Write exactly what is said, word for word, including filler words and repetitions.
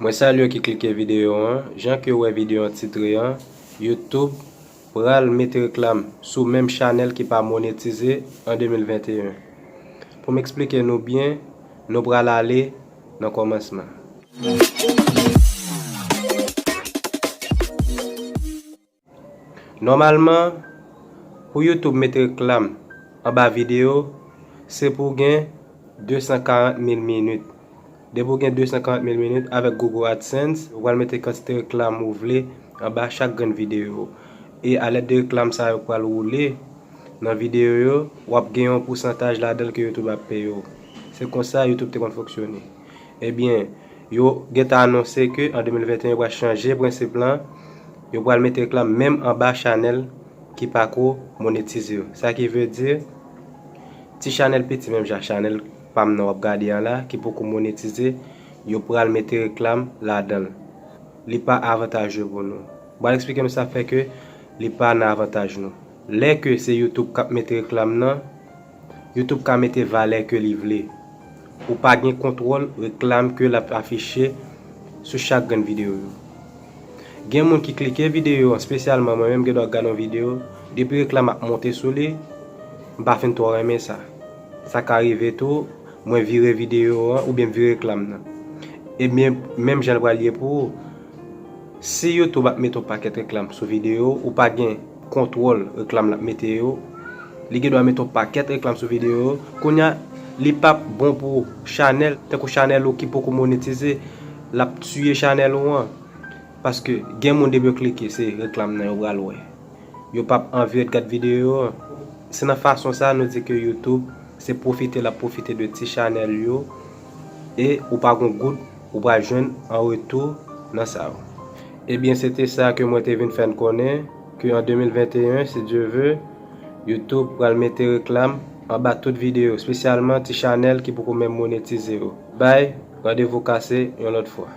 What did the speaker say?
Mwen salye w ki klike videyo an. Jan ke w wè videyo an titre an, YouTube pral mete reklam sou menm chanèl ki pa monetize an de mil venteyen. Pou m eksplike nou byen, nou pral ale nan kòmansman. Nòmalman, pou YouTube mete reklam anba videyo, se pou gen de san karant mil minit. Depi w gen de san karant mil minit, avèk Google AdSense, ou pral mete kantite reklam ou vle anba chak grenn videyo. E alèd de reklam sa yo pral woule nan videyo yo, w ap gen yon pousantaj ladan l ke YouTube ap peye w. Se konsa YouTube te konn fonksyone. Ebyen, yo gentan anonse ke an de mil venteyen yo pral chanje prensip lan, yo pral mete reklam menm anba chanèl ki pako monetize yo. Sa ki vle di, ti chanèl piti menm jan chanèl pa m nan w ap gade an la, ki poko monetize, yo pral mete reklam ladan l. Li pa avantaje pou nou. M pral eksplike nou sa fè ke li pa nan avantaj nou. Lè ke se YouTube k ap mete reklam nan, YouTube ka mete valè ke li vle. Ou pa gen kontwòl reklam ke l ap afiche sou chak grenn videyo yo. Gen moun ki klike videyo an, espesyalman mwen menm gen dwa gade yon videyo, depi reklam ap monte sou li, m pa fin twò renmen sa. Sa ka rive tou, mwen vire videyo an oubyen m vire reklam nan. Ebyen, menm jan l pral ye pou ou. Si YouTube ap mete yon pakèt reklam sou videyo, ou pa gen kontwòl reklam l ap mete yo, li gen dwa mete yon pakèt reklam sou videyo. Kounye a, li p ap bon pou chanèl, tankou chanèl ou ki poko monetize, l ap tiye chanèl ou an. Paske gen moun depi yo klike, se reklam nan yo pral wè. Yo p ap anvi ret gad videyo an. Se nan fason sa nou di ke YouTube se pwofite l ap pwofite de ti chanèl yo e ou pa gon goud ou pral jwenn an retou nan sa yo. Ebyen, se te sa ke mwen te vin fè n konnen ke an de mil venteyen, si Dye ve, YouTube pral mete reklam anba tout videyo, espesyalman ti chanèl ki poko menm monetize yo. Bay, randevou kase yon lòt fwa.